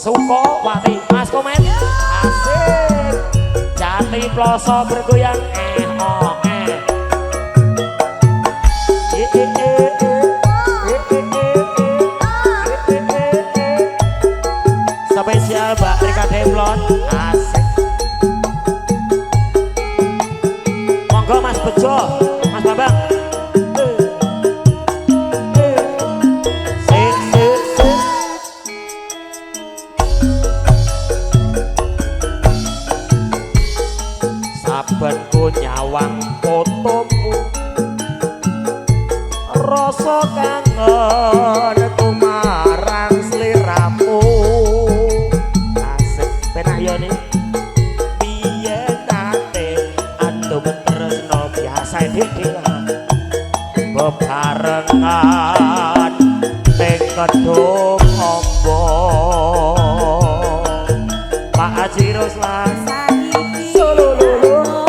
Sukowati Mas Komet. Asik. Jati Ploso bergoyang eh oh eh. E e e e e e e e e. Spesial Mbak Rika Demplon. Asik. Monggo Mas Bejo, Mas Bambang. Sik sik sik. Saben ku nyawang fotomu, rasa kangen kumarang sliramu. Asik penak yo nih. Piye nate andum tresno biasa dik bebarengan ning kedung ombo. Pak Haji Ruslan Solo lolo.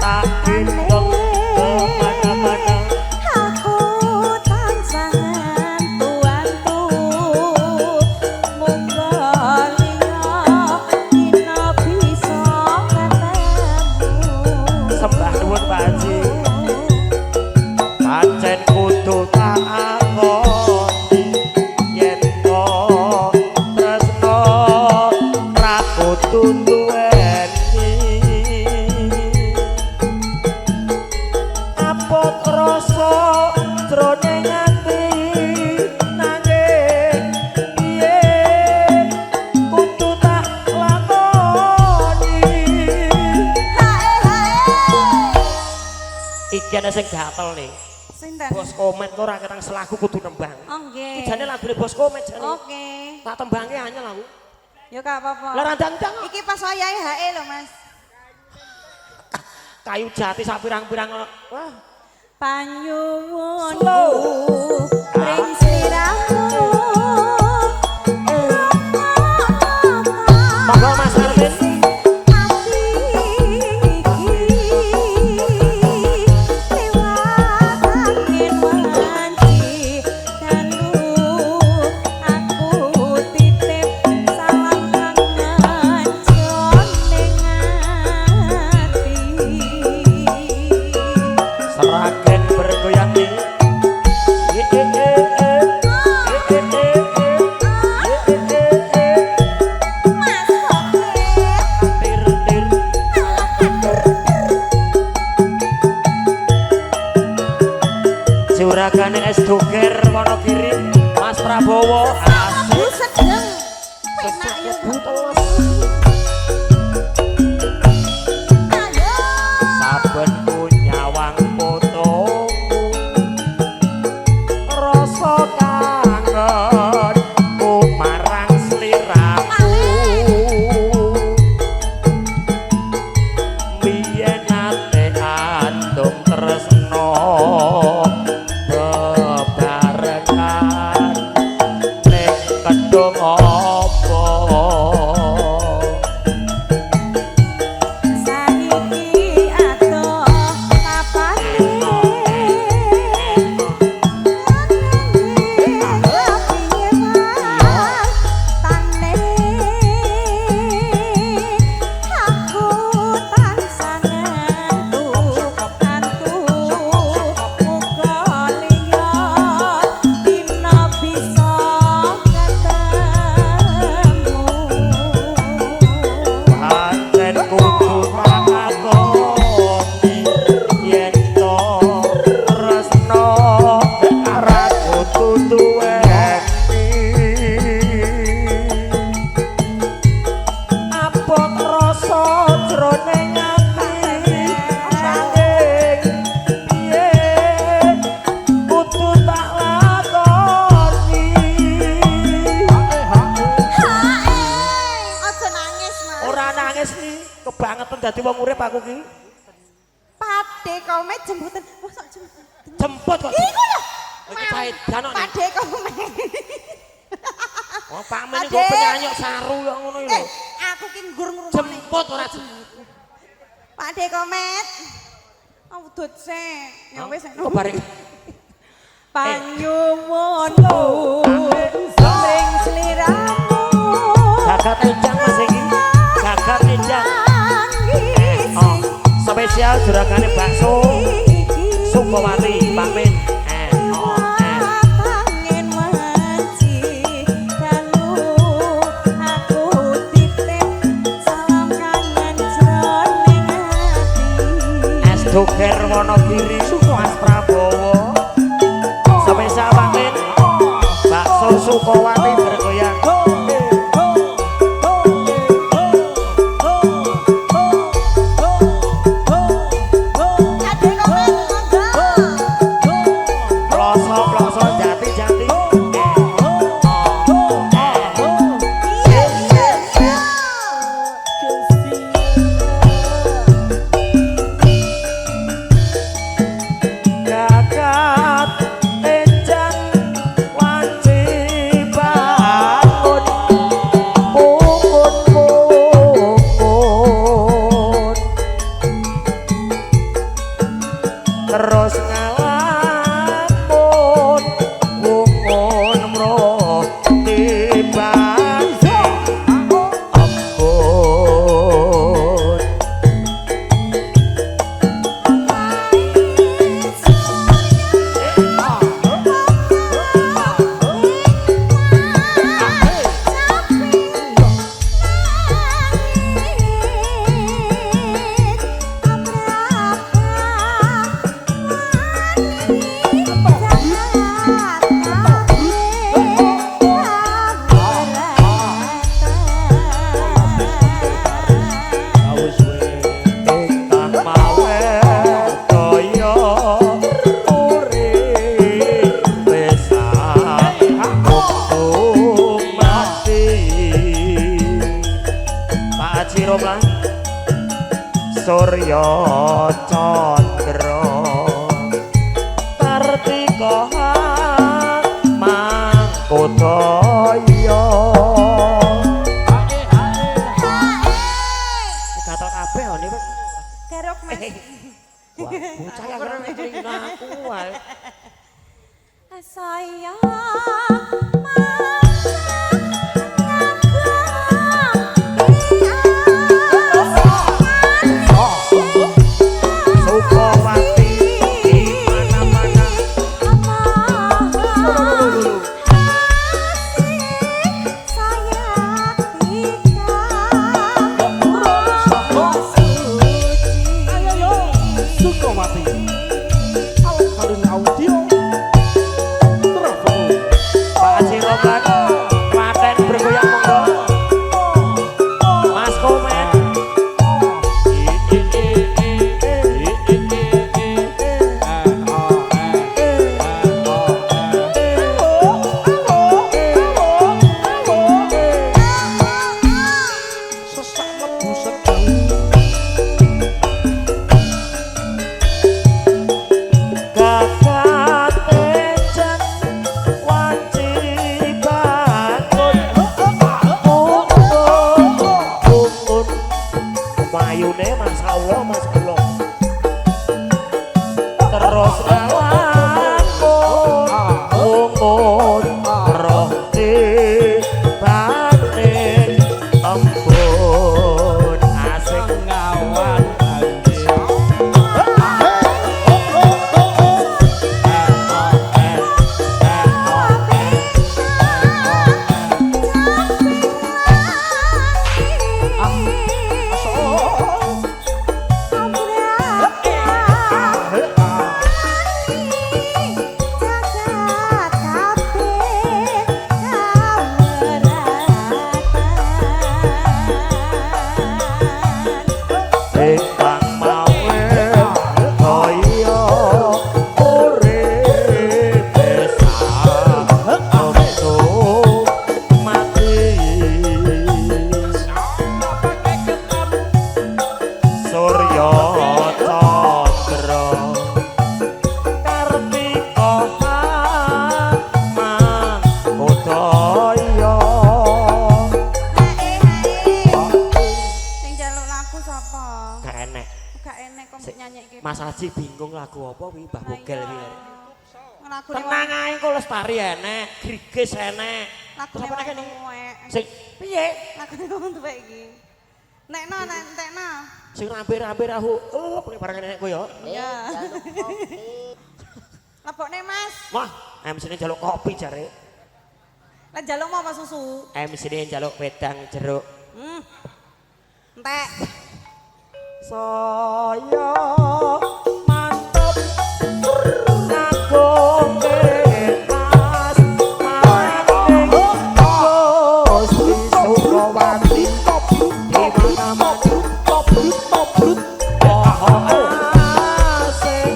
Tak gendong kemana-mana. Aku tansah tuantu muga liya dina bisa ketemu. Sembah nuwun Pak Haji. Pancen kudu tak akoni yen to tresno ra kudu duweni. Apot rasa jroning ati nanging piye kudu tak lakoni. Hae hae. Iki ana sing gatel nih. Sinten? Bos Komet kok ora ketang selaku kudu nembang. Oh nggih. Iki jane lagune Bos Komet jane. Oke. Tak tembangke anyel aku. Ya gak apa-apa. Lah randang-ndang kok. Iki pas wayahe hae lho, Mas. Kayu jati sak pirang-pirang ngono. Wah, Panyuwunku Slow. ring sliramu. Monggo Mas Arvin. Seragen bergoyang nih. E e e e. E e e e. E e e e. Tir tir. Juragane es doger Wonogiri Mas Prabowo. Asik. Sedeng. Penak yo. Teles. Ayo. Saben ku nyawang fotomu, rasa kangen ku marang sliramu. Biyen nate andung tresno bebarengan ning kedung apa. Saiki adoh papane tane aku tansah ngantu ngantu muga liya dina bisa ketemu. Pancen kudu tak akoni yen to tresno ora kudu duweni. Abot rasa jroning ati nanging piye kudu tak lakoni. Hae, aja nangis, Mas. Ora nangis iki, kebangetan dadi wong urip aku ki. Pade Komet jemputan. Mosok jemputan. Jemput kok. Iku lho. Iki cahe danok nih. Pade Komet. Oh, Pak Men Pade. kok penyanyi kok saru kok ngono iki lho. Eh, aku ki nggur ngrungokne. Jemput ora jemput. Pade Komet. Udut sik. Ya wis. Kok bareng Panyuwunku ring sliramu. Gagat enjang Mas iki. Gagat enjang. Oh, spesial juragane bakso Sukowati, Pak Min. Es Doger Wonogiri Mas Prabowo. Spesial Pak Min. Bakso Sukowati bergoyang. Ploso-ploso jati-jati. Gagat enjang wanci bangun pungun pungun terus ngalamun wungun mroh tibane ampun. Ingkang mawe daya uripe sak mati. Pak Haji Romlan Surya Chandra Kartika Mangkudaya. Gatel kabeh oni wis. Garuk Mas. Wah, bocah yang ora ngerti aku wae. Saya Sukowati di mana-mana. Sukowati Alkarin Audio Travel. Pak Haji Romlan Klaten bergoyang monggo. Mas Komen. Sesak mlebu sedeng. Gagat enjang wanci bangun pungun pungun mayune masyaallah Mas kula terus ngalamun pungun roh tibane embun asik. Ngawan banjir. Ingkang mawe daya uripe sak mati. Surya Chandra Kartika Mangkudaya. Sing jaluk lagu sapa? Gak enek. gak enek kok Sik, nyanyi iki. Mas Aji bingung lagu apa wi Mbah Lah Bogel iya. wi. Lagune Tenang ae kok lestari enek, grigis enek. Lagune Terus apa wong nek kene? tuwek. Sing piye? Lagune wong tuwek iki. Nekno nek entekno. Sing rambe-rambe rahu. Oh, barang enek ku ya. Iya. Lebokne Mas. Wah, MC-ne njaluk kopi jare. Lah njaluk mau apa susu? MC-ne njaluk wedang jeruk. Entek. Saya mantep agung mas maning Gusti Sukawati di mana-mana Maha asih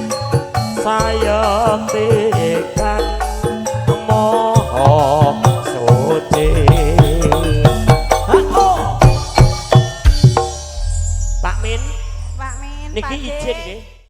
sayekti kang maha suci. Ha-oh. Pak Min, Pak Min, niki Pak D. izin nggih.